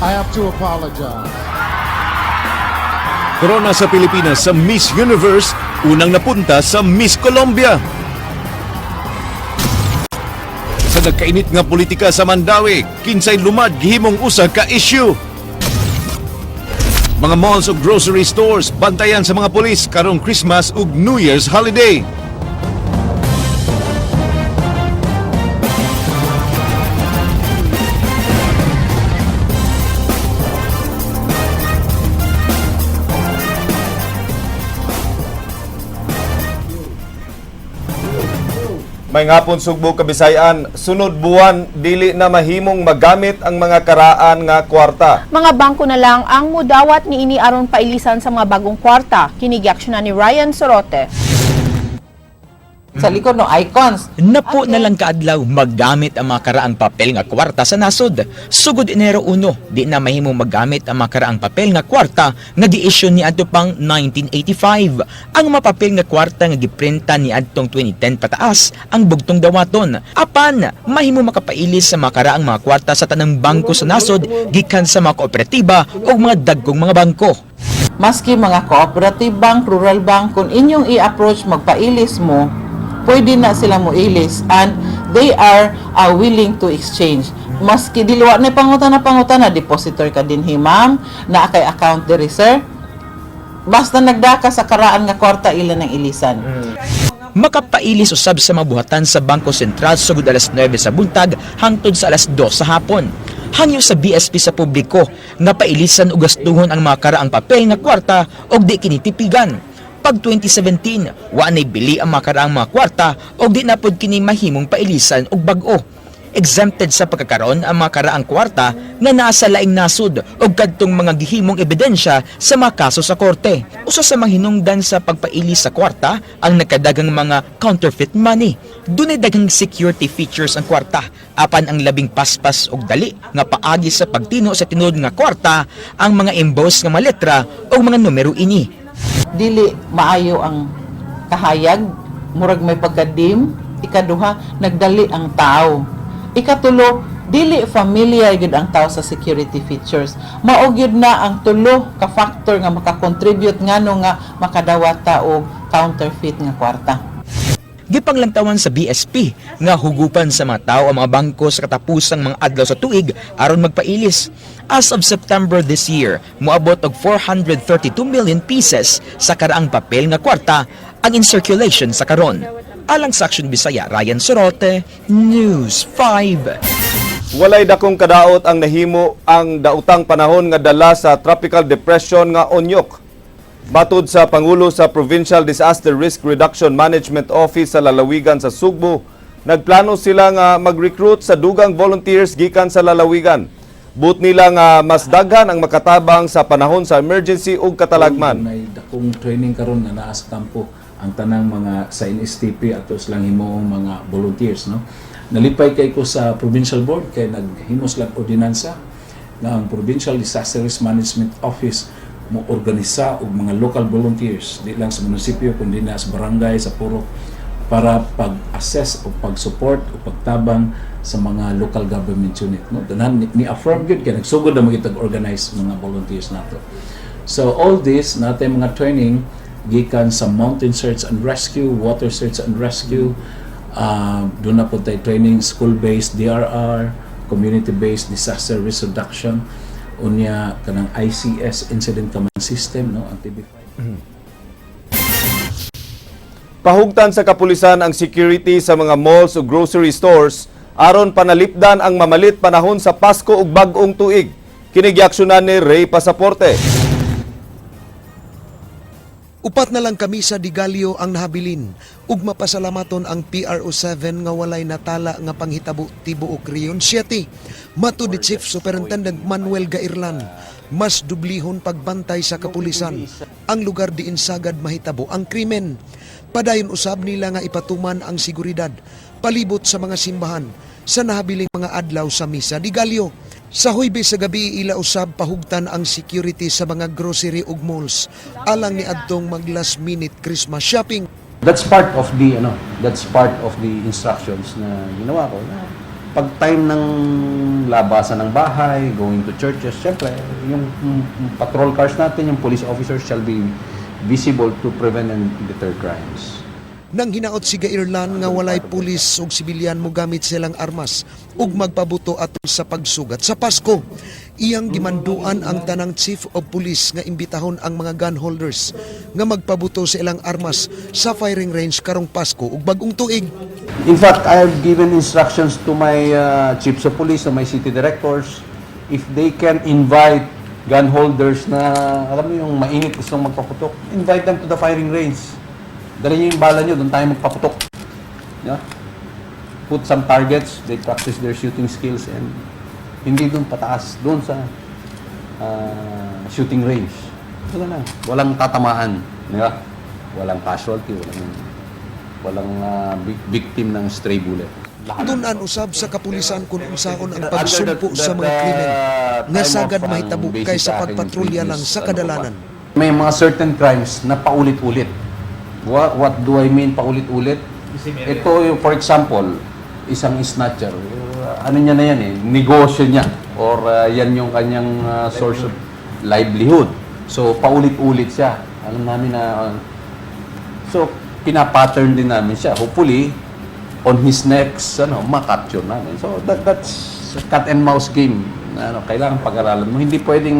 I have to apologize. Corona sa Pilipinas sa Miss Universe, unang napunta sa Miss Colombia. Sa nagkainit nga politika sa Mandaue, kinsay lumad gihimong usa ka issue. Mga malls ug grocery stores bantayan sa mga pulis karong Christmas ug New Year's holiday. May ngapon, Sugbo, Kabisayan, sunod buwan dili na mahimong magamit ang mga karaan nga kwarta. Mga bangko na lang ang mudawat niini aron pailisan sa mga bagong kwarta. Kini giaksyonan ni Ryan Sorote. Sa likod, no, icons. Napo na lang kaadlaw maggamit ang mga karaang papel nga kwarta sa nasod. Sugod Enero 1, di na mahimong maggamit ang mga karaang papel nga kwarta nga gi-issue ni adto pang 1985. Ang mga papel nga kwarta nga giprinta ni adtong 2010 pataas ang bugtong dawaton. Apan mahimo makapailis sa mga karaang mga kwarta sa tanang bangko sa nasod gikan sa mga kooperatiba o mga dagkong mga bangko. Maski mga cooperative bank, rural bank, kung inyong i-approach magpailis mo, pwede na sila mo ilis and they are willing to exchange. Maski dili wa na pangutana, depositor ka din hi ma'am, naa kay account diri sir. Basta nagdaka sa karaan nga kwarta, ila ng ilisan. Makapailis usab sa mga buhatan sa Bangko Sentral sugod alas 9 sa buntag hangtod sa alas 2 sa hapon. Hangyo sa BSP sa publiko nga pailisan og gastuhon ang mga karaang papel nga kwarta og di kini tipigan. Pag 2017, wa nay bili ang mga karaang mga kwarta og di na pod kini mahimong pailisan og bag-o. Exempted sa pagkakaroon ang mga karaang kwarta nga naa sa laing nasod o kadtong mga gihimong ebidensya sa mga kaso sa korte. Usa sa mga hinungdan sa pagpailis sa kwarta ang nagkadagang mga counterfeit money. Dunay daghang security features ang kwarta apan ang labing paspas og dali nga paagi sa pagtino sa tinuod nga kwarta ang mga embossed nga mga letra o mga numero ini. Dili maayo ang kahayag, murag may pagkadim. Ikaduha, nagdali ang tao. Ikatulo, dili familiar gyud ang tao sa security features. Mao gyud na ang tulo ka factor nga makakontribute ngano nga makadawat ta og counterfeit nga kwarta. Gipanglantawan sa BSP nga hugupan sa mga tao ang mga bangko sa katapusang mga adlaw sa tuig aron magpailis. As of September this year, moabot og 432 million pieces sa karaang papel nga kwarta ang in circulation sa karon. Alang sa Action Bisaya, Ryan Sorote, News 5. Walay dakong kadaot ang nahimo ang dautang panahon nga dala sa tropical depression nga Onyok. Matod sa Pangulo sa Provincial Disaster Risk Reduction Management Office sa lalawigan sa Sugbo, nagplano sila nga mag-recruit sa dugang volunteers gikan sa lalawigan. But nila nga mas daghan ang makatabang sa panahon sa emergency ug katalagman. May dakong training karon nga naa sa kampo ang tanang mga sa NSTP ato silang himuong mga volunteers, no. Nalipay kay ko sa provincial board kay naghimo sila og ordinansa nga ang Provincial Disaster Risk Management Office mo organisa og mga local volunteers, di lang sa munisipyo kundi na sa barangay, sa purok, para pag-assess o pag-support o pagtabang sa mga local government unit, no. Tanan ni affirm gyud kay nagsugod na magitag organize mga volunteers nato. So all this natay mga training gikan sa mountain search and rescue, water search and rescue, doon na po tayo training school-based DRR, community-based disaster risk reduction, unya kanang ICS, Incident Command System, no, ang TV5. Pahugtan sa kapulisan ang security sa mga malls ug grocery stores aron panalipdan ang mamalit panahon sa Pasko ug Bag-ong Tuig. Kini giaksyonan ni Ray Pasaporte. 4 na lang ka Misa de Gallo ang nahabilin ug mapasalamaton ang PRO 7 nga walay natala nga panghitabo tibuok Region 7. Matud ni Chief Superintendent Manuel Gairlan, mas dublihon pagbantay sa kapulisan ang lugar diin sagad mahitabo ang krimen. Padayon usab nila nga ipatuman ang seguridad palibot sa mga simbahan sa nahabiling mga adlaw sa Misa de Gallo. Sa Huybes sa gabi, ila usab pahugtan ang security sa mga grocery ug malls alang ni adtong mag last minute Christmas shopping. That's part of the instructions na ginawa ko na Pag time ng labasan ng bahay, going to churches, syempre, yung patrol cars natin, yung police officers shall be visible to prevent and deter crimes. Nang hinaot si Gaerlan nga walay pulis ug sibilyan mo gamit silang armas ug magpabuto atol sa pagsugat sa Pasko. Iyang gimanduan ang tanang chief of police nga imbitahon ang mga gun holders nga magpabuto sa ilang armas sa firing range karong Pasko ug Bagong Tuig. In fact, I have given instructions to my chiefs of police, to my city directors, if they can invite gun holders na, alam mo yung mainit gustong magpaputok, invite them to the firing range. Dali niyo yung bala niyo, doon tayo magpaputok. Yeah? Put some targets, they practice their shooting skills and hindi doon pataas, doon sa shooting range. Wala lang. Walang tatamaan. Di ba? Walang casualty, walang walang victim ng stray bullet. Tun-an usab sa kapulisan kung unsaon ang pagsumpo sa mga krimen nga sagad mahitabo kaysa pagpatrolya lang sa kadalanan. May mga certain crimes na paulit-ulit. What do I mean paulit-ulit? Ito yung, for example, isang snatcher. Ano niya na yan eh, negosyo niya or yan yung kanyang source of livelihood. So paulit-ulit siya. Alam namin na so pinapattern din namin siya. Hopefully on his next ano, ma-capture namin. So that's cat and mouse game. Ano, kailangan pag-aralan mo. Hindi pwedeng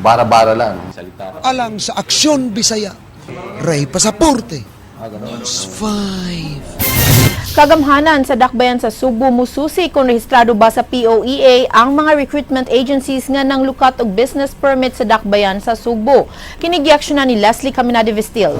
bara-bara lang. Salita. Alang sa Aksyon Bisaya, Ray Pasaporte, News 5. Kagamhanan sa dakbayan sa Sugbo mususi kung rehistrado ba sa POEA ang mga recruitment agencies nga nanglukat og business permit sa dakbayan sa Sugbo. Kini giaksyonan ni Leslie Caminade Vestil.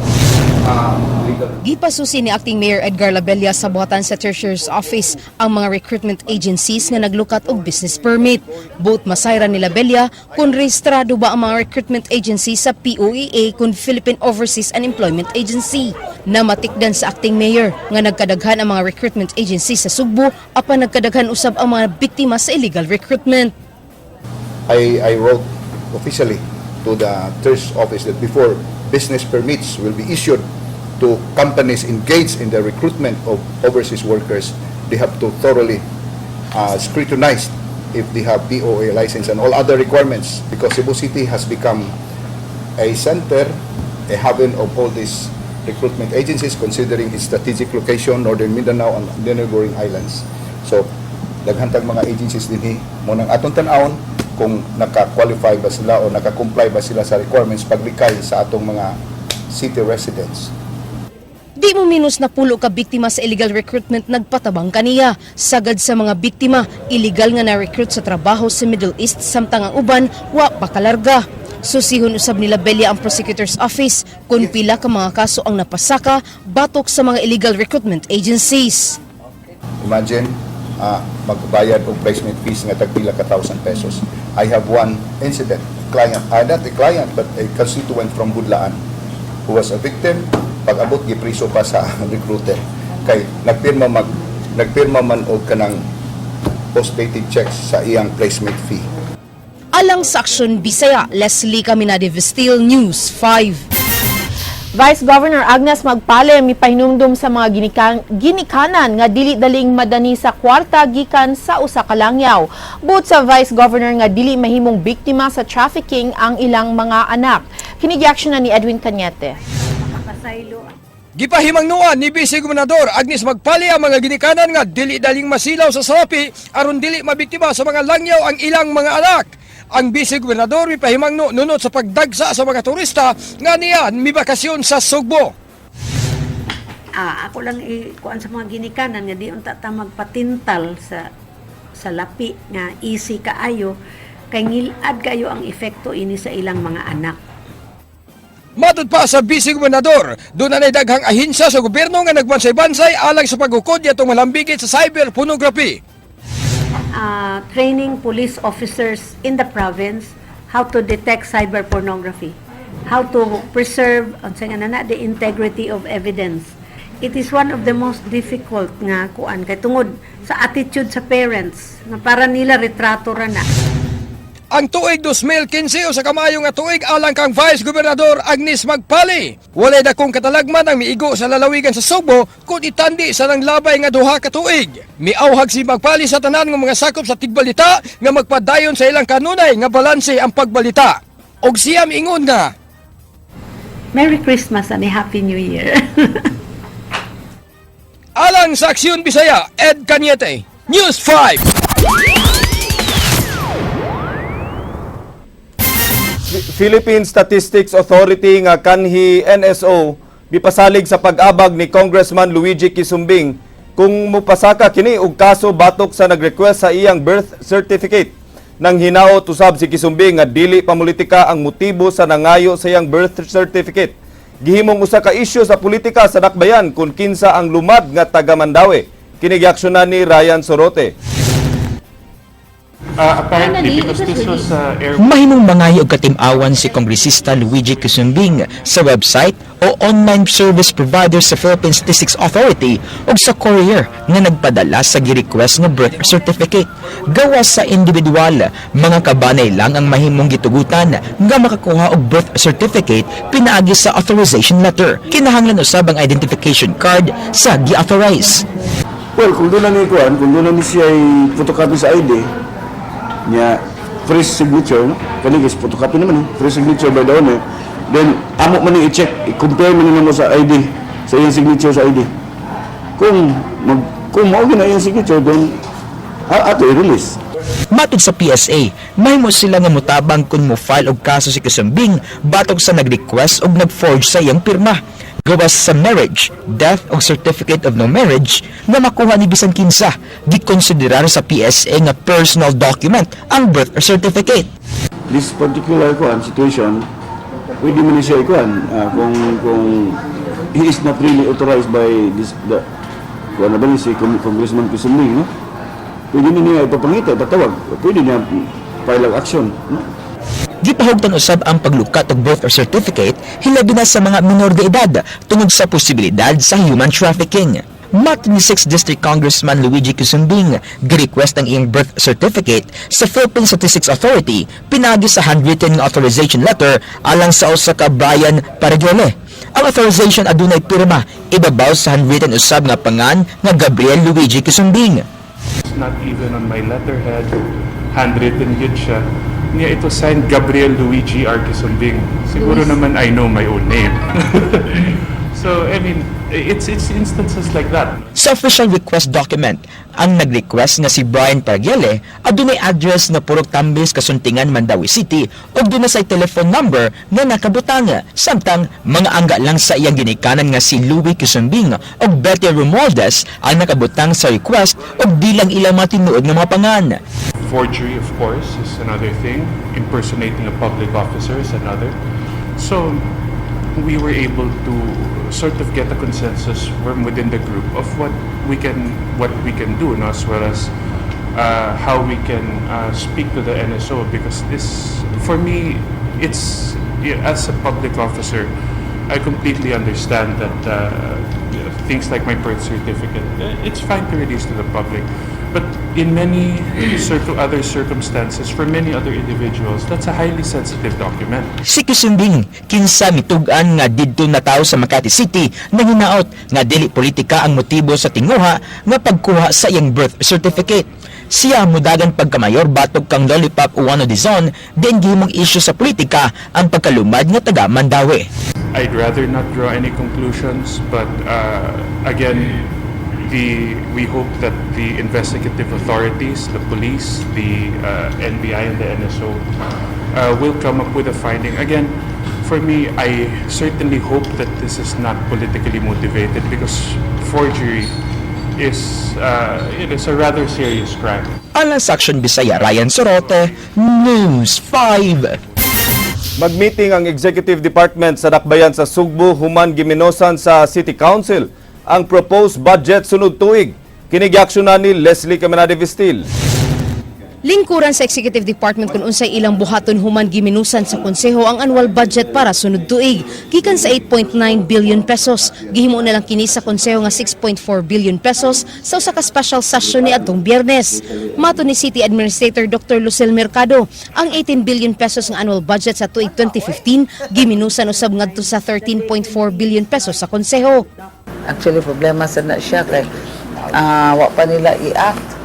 Gipasusi ni Acting Mayor Edgar Labella sa buhatan sa Treasurer's Office ang mga recruitment agencies nga naglukat og business permit. Buot masayran ni Labella kung rehistrado ba ang mga recruitment agencies sa POEA kun Philippine Overseas and Employment Agency. Namatikdan sa Acting Mayor nga nagkadaghan ang mga recruitment agencies sa Sugbo apan nagkadaghan usab ang mga biktima sa illegal recruitment. I wrote officially to the Treasurer's Office that before business permits will be issued to companies engaged in the recruitment of overseas workers, they have to thoroughly scrutinize if they have POEA license and all other requirements because Cebu City has become a center, a haven of all these recruitment agencies considering its strategic location, Northern Mindanao and the neighboring islands. So, daghan tag mga agencies dinhi mao nang atong tan-awon kung naka-qualify ba sila o naka-comply ba sila sa requirements paglikay sa atong mga city residents. Di mo minus na 10 ka biktima sa illegal recruitment nagpatabang kaniya. Sagad sa mga biktima, illegal nga na-recruit sa trabaho sa Middle East samtang ang uban wa pa kalarga. Susihon usab ni Labella ang Prosecutor's Office kung pila ka mga kaso ang napasaka batok sa mga illegal recruitment agencies. Imagine, magbayad og placement fees nga tagpila ka thousand pesos. I have one incident, client, not a client, but a constituent from Budlaan who was a victim. Pag abot, gipriso pa sa recruiter. Kay nagpirma man og kanang post-dated checks sa iyang placement fee. Alang sa Aksyon Bisaya, Leslie Caminade Vestil, News 5. Vice Governor Agnes Magpale mipahinumdum sa mga ginikanan nga dili daling madani sa kwarta gikan sa usa ka langyaw. Buot sa Vice Governor nga dili mahimong biktima sa trafficking ang ilang mga anak. Kini na ni Edwin Cañete. Gipahimangnuan ni Vice Gobernador Agnes Magpale ang mga ginikanan nga dili daling masilaw sa salapi aron dili mabiktima sa mga langyaw ang ilang mga anak. Ang Vice Gobernador mipahimangno nunot sa pagdagsa sa mga turista nga niya mibakasyon sa Sugbo. Ah, ako lang ikuan sa mga ginikanan nga di unta ta magpatintal sa salapi nga easy kaayo kay ngilad kayo ang epekto ini sa ilang mga anak. Matud pa sa Vice Gobernador, duna nay daghang ahensiya sa gobyerno nga nagbansay-bansay alang sa pagukod yatong malambigit sa cyber pornography. Training police officers in the province how to detect cyber pornography, how to preserve unsa nga na the integrity of evidence. It is one of the most difficult nga kuan kay tungod sa attitude sa parents nga para nila retrato ra na. Ang tuig 2015 usa ka maayo nga tuig alang kang Vice Gobernador Agnes Magpali. Walay dakong katalagman ang miigo sa lalawigan sa Sugbo kung itandi sa nang labay nga 2 ka tuig. Miauhag si Magpali sa tanan nga mga sakop sa tigbalita nga magpadayon sa ilang kanunay nga balanse ang pagbalita. Og siya miingon nga Merry Christmas and a Happy New Year. Alang sa Aksyon Bisaya, Ed Cañete, News 5. Philippine Statistics Authority nga kanhi NSO gipasalig sa pag-abag ni Congressman Luigi Quisumbing kung mupasaka kini og kaso batok sa nag-request sa iyang birth certificate. Nang hinaot usab si Quisumbing nga dili pamulitika ang motibo sa nangayo sa iyang birth certificate. Gihimong usa ka isyu sa politika sa dakbayan kung kinsa ang lumad nga taga Mandaue. Kini giaksyonan ni Ryan Sorote. Apparently, because this was air Mahimong mangayo og katim-awan si Kongresista Luigi Quisumbing sa website o online service provider sa Philippine Statistics Authority o sa courier nga nagpadala sa gi-request nga birth certificate. Gawas sa individual, mga kabanay lang ang mahimong gitugutan nga makakuha og birth certificate pinaagi sa authorization letter. Kinahanglan usab ang identification card sa gi-authorize. Well, kung duna ni kuan, kung duna ni siya photocopy sa ID, niya fresh signature, no? Kani is photocopy naman eh, fresh signature by the owner. Then amo man ni i-check, i-compare man ni mo sa ID, sa iyang signature sa ID. Kung mao gyud na iyang signature, then ato i-release. Matod sa PSA, mahimo sila nga mutabang kung mo-file og kaso si Quisumbing batok sa nag-request og nag-forge sa iyang pirma. Gawas sa marriage, death o certificate of no marriage nga makuha ni bisan kinsa, gikonsiderar sa PSA nga personal document ang birth certificate. This particular kuan situation, pwede man ni siya ikuan kung he is not really authorized by this the kuan na ba ni si Congressman Quisumbing, no? Pwede ni niya ipapangita, ipatawag. Pwede niya file ang action, no? Gipahugtan usab ang paglukat og birth certificate hilabi na sa mga minor de edad tungod sa posibilidad sa human trafficking. Matod ni 6th District Congressman Luigi Quisumbing, gi-request ang iyang birth certificate sa Philippine Statistics Authority pinaagi sa handwritten nga authorization letter alang sa usa ka Brian Paraguele. Ang authorization adunay pirma ibabaw sa handwritten usab nga pangan nga Gabriel Luigi Quisumbing. Not even on my letterhead, handwritten yun siya. Niya ito signed Gabriel Luigi R. Quisumbing. Siguro naman I know my own name. So, I mean, it's instances like that. Sa official request document, ang nag-request nga si Brian Pargele adunay address nga Purok Tambis, Kasuntingan, Mandaue City ug duna say telephone number nga nakabutang. Samtang mga angga lang sa iyang ginikanan nga si Louis Quisumbing ug Betty Romualdez ang nakabutang sa request ug di lang ilang mga tinuod nga mga pangan. Forgery, of course, is another thing. Impersonating a public officer is another. So, we were able to sort of get a consensus from within the group of what we can do, no, as well as how we can speak to the NSO, because this, for me, it's, yeah, as a public officer, I completely understand that things like my birth certificate, it's fine to release to the public. But in many other circumstances, for many other individuals, that's a highly sensitive document. Si Quisumbing, kinsa mitug-an nga didto natawo sa Makati City, nanginaot nga dili politika ang motibo sa tinguha nga pagkuha sa iyang birth certificate. Siya mudagan pagkamayor batok kang Lollipop Ouano Dizon, din gihimong isyu sa politika ang pagkalumad nga taga Mandaue. I'd rather not draw any conclusions, but again, we hope that the investigative authorities, the police, the NBI, and the NSO, will come up with a finding. Again, for me, I certainly hope that this is not politically motivated because forgery is it is a rather serious crime. Alang sa Aksyon Bisaya, Ryan Sorote, News 5. Mag-meeting ang Executive Department sa Dakbayan sa Sugbo human giminosan sa City Council ang proposed budget sunod tuig. Kini giaksyonan ni Leslie Caminade Vistil. Lingkuran sa Executive Department kung unsay ilang buhaton human giminusan sa konseho ang annual budget para sunod tuig. Gikan sa 8.9 billion pesos, gihimo na lang kini sa konseho nga 6.4 billion pesos sa usa ka special session ni adtong Biyernes. Matod ni City Administrator Dr. Lucille Mercado, ang 18 billion pesos nga annual budget sa tuig 2015 giminusan usab ngadto sa 13.4 billion pesos sa konseho. Actually, problema sa na siya kay wa pa nila i-act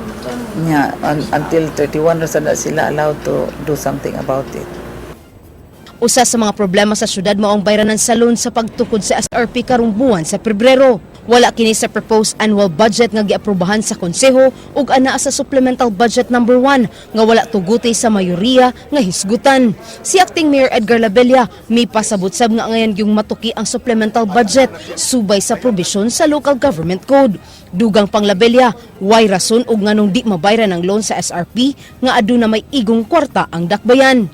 niya until 31 ra sa na sila allowed to do something about it. Usa sa mga problema sa syudad mao ang bayranan sa loan sa pagtukod sa SRP karong buwan sa Pebrero. Wala kini sa proposed annual budget nga giaprobahan sa konseho ug anaa sa supplemental budget number 1 nga wala tuguti sa mayoriya nga hisgutan. Si Acting Mayor Edgar Labella may pasabot sab nga angayan yung matuki ang supplemental budget subay sa probisyon sa local government code. Dugang pang Labella, way rason og nganong di mabayran ang loan sa SRP nga aduna may igong kwarta ang dakbayan.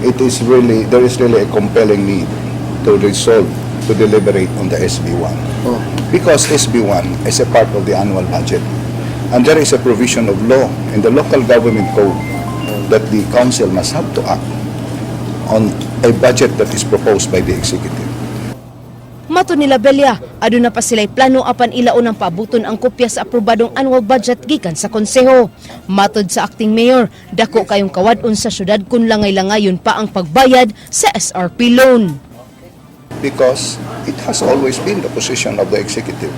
It is really, there is really a compelling need to resolve, to deliberate on the SB1. Because SB1 is a part of the annual budget. And there is a provision of law in the local government code that the council must have to act on a budget that is proposed by the executive. Matod ni Labella, aduna pa sila'y plano apan ilaon ang paabuton ang kopya sa aprobadong annual budget gikan sa konseho. Matod sa acting mayor, dako kayong kawad-on sa syudad kung langay-langayon pa ang pagbayad sa SRP loan. Because it has always been the position of the executive,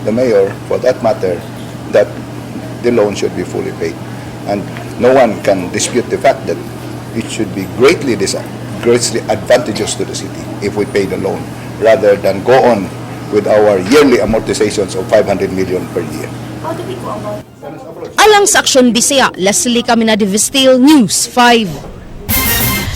the mayor, for that matter, that the loan should be fully paid. And no one can dispute the fact that it should be greatly advantageous to the city if we pay the loan rather than go on with our yearly amortizations of 500 million per year. Alang sa Aksyon Bisaya, Leslie Caminade Vestil, News 5.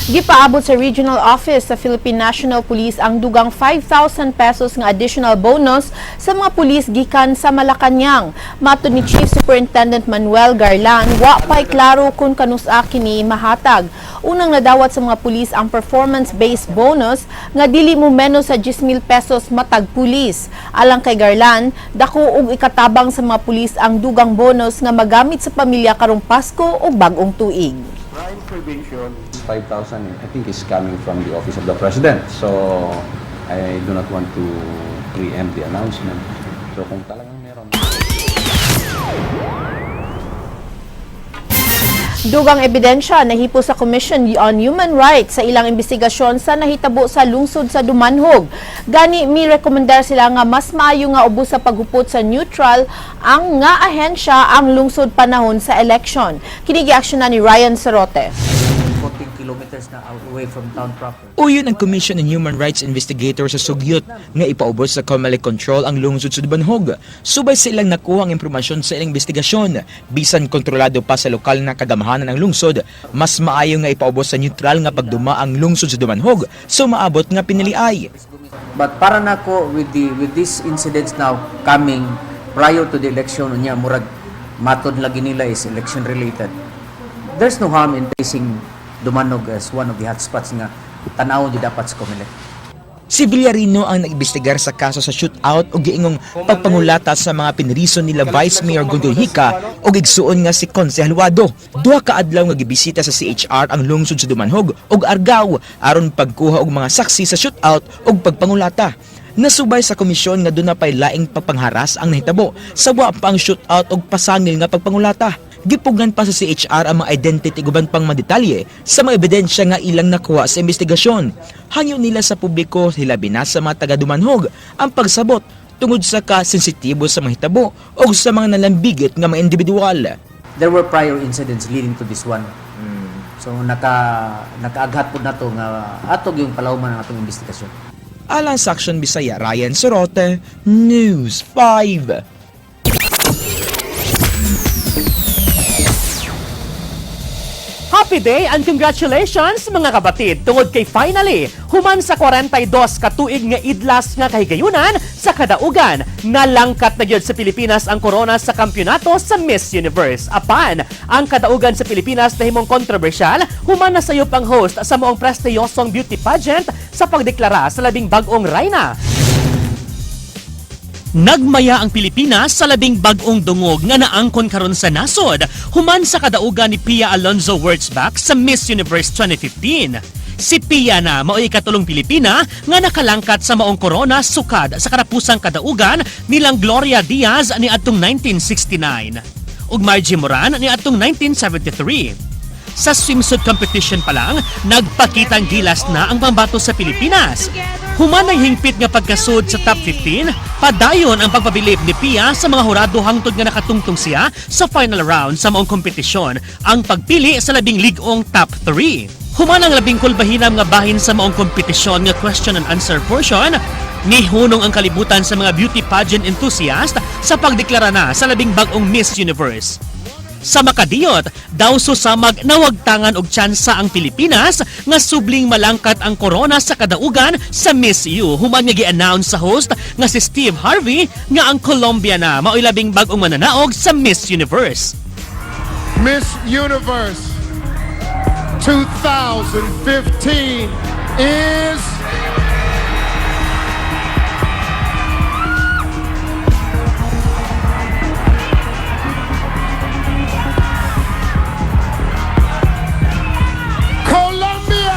Gipaabot sa Regional Office sa Philippine National Police ang dugang 5,000 pesos nga additional bonus sa mga pulis gikan sa Malacañang. Matod ni Chief Superintendent Manuel Garlan, wa pa'y klaro kung kanusa kini mahatag. Unang nadawat sa mga pulis ang performance-based bonus nga dili mo menos sa 10,000 pesos matag pulis. Alang kay Garlan, dako og ikatabang sa mga pulis ang dugang bonus nga magamit sa pamilya karong Pasko ug Bag-ong Tuig. 5,000, I think, is coming from the Office of the President. So, I do not want to preempt the announcement. So, kung talagang meron. Dugang ebidensya nahipo sa Commission on Human Rights sa ilang investigasyon sa nahitabo sa lungsod sa Dumanhog. Gani mi rekomendar sila nga mas maayo nga ubos sa paghupot sa neutral ang nga ahensya ang lungsod panahon sa election. Kini giaksyon na ni Ryan Sarote. 14 kilometers na out away from town proper. Uyon ang Commission on Human Rights Investigator sa Sugyot nga ipaubos sa COMELEC control ang lungsod sa Dumanhog. Subay sa ilang nakuha ang impormasyon sa ilang investigasyon. Bisan kontrolado pa sa lokal na kagamahanan ang lungsod, mas maayo nga ipaubos sa neutral nga pagduma ang lungsod sa Dumanhog sa maabot nga piniliay. But para nako with these incidents now coming prior to the election, unya murag matod lagi nila is election related. There's no harm in placing Dumanog as one of the hotspots nga tan-awon di dapat sa COMELEC. Si Villarino ang nag-imbestigar sa kaso sa shootout o giingong pagpangulata sa mga pinrison nila Vice Mayor Gongon Hika o igsuon nga si Konsehal Wado. Duha ka adlaw nga gibisita sa CHR ang lungsod sa Dumanhog ug Argao aron pagkuha og mga saksi sa shootout ug pagpangulata. Nasubay sa komisyon nga duna pay laing pagpangharas ang nahitabo sa wa pa ang shootout og pasangil nga pagpangulata. Gipugnan pa sa CHR ang mga identity guban pang madetalye sa mga ebidensya nga ilang nakuha sa investigasyon. Hangyo nila sa publiko, hilabi na sa mga taga-Dumanhog, ang pagsabot tungod sa kasensitibo sa mga hitabo o sa mga nalambigit nga mga individual. There were prior incidents leading to this one. So nakaaghat po nato nga ato yung palawman ang atong investigasyon. Alang sa Aksyon Bisaya, Ryan Sorote, News 5. Happy day and congratulations, mga kapatid, tungod kay finally human sa 42 ka tuig nga idlas nga kahigayunan sa kadaugan, nalangkat na gyud sa Pilipinas ang korona sa kampyonato sa Miss Universe. Apan ang kadaugan sa Pilipinas nahimong kontrobersyal human nasayop ang host sa maong prestiyosong beauty pageant sa pagdeklara sa 10 bag-ong rayna. Nagmaya ang Pilipinas sa labing bag-ong dungog nga naangkon karon sa nasod human sa kadaugan ni Pia Alonzo Wurtzbach sa Miss Universe 2015. Si Pia na mao'y ikatulong Pilipina nga nakalangkat sa maong korona sukad sa karapusang kadaugan nilang Gloria Diaz ni adtong 1969 ug Margie Moran ni adtong 1973. Sa swimsuit competition pa lang, nagpakitang gilas na ang pambato sa Pilipinas. Human ang hingpit nga pagkasud sa top 15, padayon ang pagpabilib ni Pia sa mga hurado hangtod nga nakatungtong siya sa final round sa maong kompetisyon, ang pagpili sa labing lig-ong top 3. Human ang labing kulbahinam nga bahin sa maong kompetisyon nga question and answer portion, nihunong ang kalibutan sa mga beauty pageant enthusiast sa pagdeklara na sa labing bag-ong Miss Universe. Sa makadiyot, daw susamag nawagtangan og tsansa ang Pilipinas nga subling malangkat ang korona sa kadaugan sa Miss U human nga gi-announce sa host nga si Steve Harvey nga ang Colombia na mao'y labing bag-ong mananaog sa Miss Universe. Miss Universe 2015 is Colombia!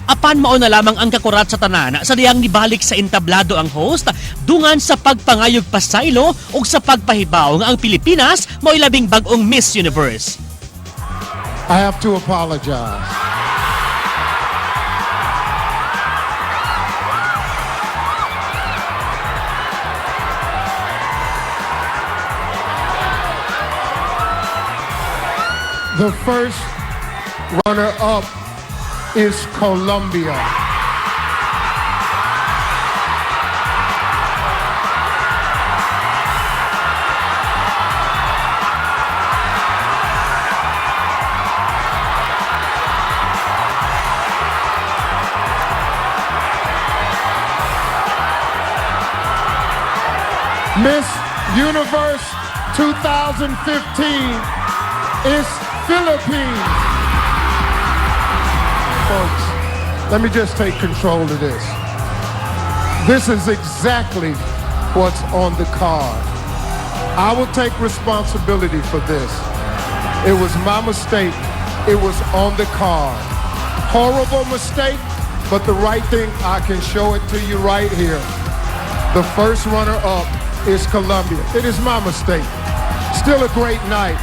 Apan mao na lamang ang kakurat sa tanan sa diyang nibalik sa entablado ang host dungan sa pagpangayog pasaylo ug sa pagpahibaw nga ang Pilipinas mao'y labing bag-ong Miss Universe. I have to apologize. The first runner-up is Colombia. Miss Universe 2015 is Philippines. Folks, let me just take control of this. This is exactly what's on the card. I will take responsibility for this. It was my mistake. It was on the card. Horrible mistake, but the right thing, I can show it to you right here. The first runner-up is Colombia. It is my mistake. Still a great night.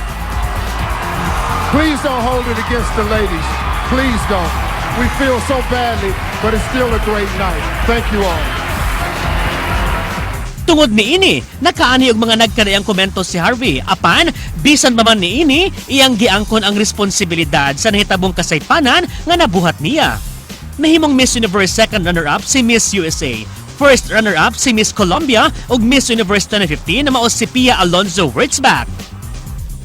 Please don't hold it against the ladies. Please don't. We feel so badly, but it's still a great night. Thank you all. Tungod niini, nakaani og mga nagkadaiyang komento si Harvey. Apan, bisan pa man niini, iyang giangkon ang responsibilidad sa nahitabong kasaypanan nga nabuhat niya. Nahimong Miss Universe second runner-up si Miss USA. First runner-up si Miss Colombia ug Miss Universe 2015 na mao si Pia Alonzo Wurtzbach.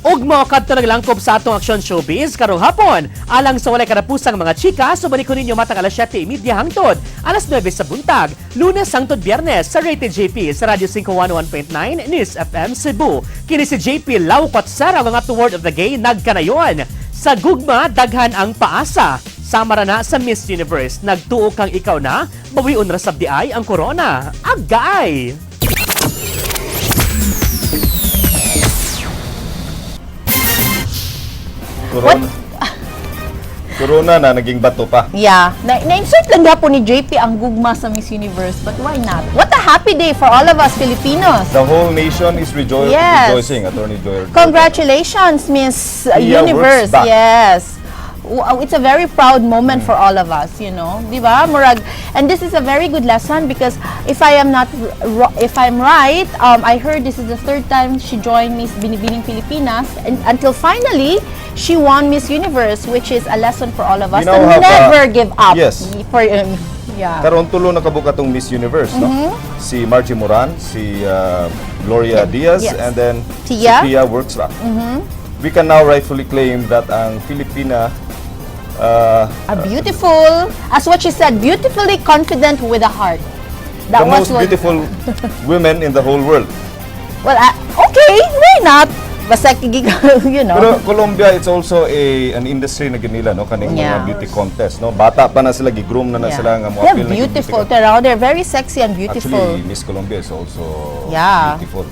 Ug mao kadto naglangkob sa atong Aksyon Showbiz karong hapon. Alang sa walay karapusang mga chika, subalik ko ninyo matag alas 7:30 hangtod alas 9 sa buntag, Lunes hangtod Biyernes sa Rated JP sa Radyo 511.9 News FM Cebu. Kini si JP Lau Patsara, mga to word of the gay nagkanayon. Sa gugma, daghan ang paasa. Sama ra na sa Miss Universe, nagtuo kang ikaw na, bawion ra sab diay ang korona. Agay! Corona. Corona na, naging bato pa. Yeah. Na-insert lang gapon ni JP ang gugma sa Miss Universe, but why not? What a happy day for all of us Filipinos. The whole nation is rejoicing, Attorney Joy. Congratulations, Miss Pia Universe. Wurtzbach. Yes. It's a very proud moment for all of us. Di ba? Murag, and this is a very good lesson because if I am not if I'm right, I heard this is the third time she joined Miss Binibining Pilipinas and until finally she won Miss Universe, which is a lesson for all of us We to now have, never give up. Yes. For yeah. Karon tulo na kabuok atong Miss Universe, no? Si Margie Moran, si Gloria Diaz, and then Tia. si Pia Wurtzbach. We can now rightfully claim that ang Filipina Are beautiful, as what she said, beautifully confident with a heart. That the was most beautiful women in the whole world. Well, okay, why not? Basta. Pero Colombia, it's also a an industry na gyud nila, no, kaning mga beauty contest, no? Bata pa na sila, gi-groom na na sila nga They're mo-appeal na gyud beautiful. beauty. They're very sexy and beautiful. Actually, Miss Colombia is also beautiful.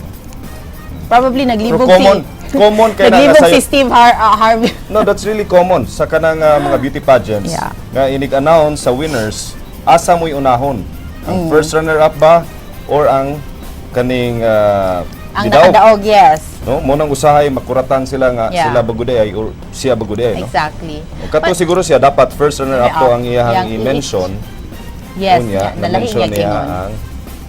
Probably naglibog Pero common, si common kay na nga naglibog si sayo- Steve Harvey. No, that's really common sa kanang mga beauty pageants nga inig-announce sa winners, asa mo'y unahon? Ang first runner-up ba or ang kaning Ang gidaog? nakadaog, yes. No, mo nang usahay makuratan sila nga sila baguday ay or siya baguday, no? Exactly. O, kato But- siguro siya dapat first runner-up to ang iyahang Iyang i-mention. Yes, Unya, yeah, nalahi na-mention niya niya kingon. ang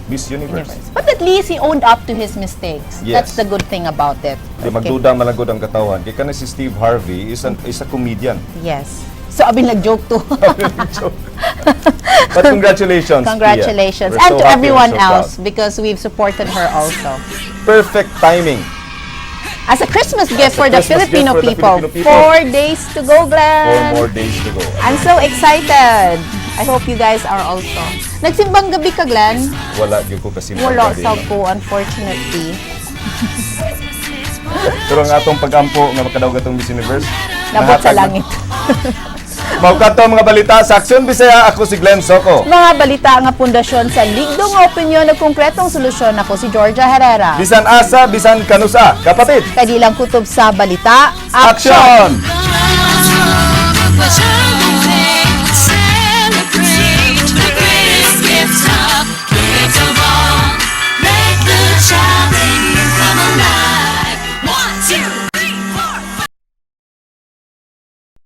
Miss Universe. But at least he owned up to his mistakes. Yes. That's the good thing about it. Di magduda man lang gud ang katawhan. Kay kanang si Steve Harvey is a comedian. Yes. So, abi nag-joke to. But congratulations, Pia. Congratulations. We're And so to happy and everyone so proud. else because we've supported her also. Perfect timing. As a Christmas gift As a for the Christmas gift Filipino for the people. Filipino people. 4 days to go, Glenn. 4 more days to go. I'm so excited. I hope you guys are also. Nagsimbang gabi ka, Glenn? Wala gyud ko kasi Wala sa ko, unfortunately. Pero ang atong pagampo nga makadaog atong Miss Universe, Nabot sa nahatag na. langit. Mao kadto ang mga balita sa Aksyon Bisaya. Ako si Glenn Soco. Mga balita nga pundasyon sa ligdong opinyon ug konkretong solusyon. Ako si Georgia Herrera. Bisan asa, bisan kanusa. Kapatid. Kadilang kutob sa balita. Aksyon! Action!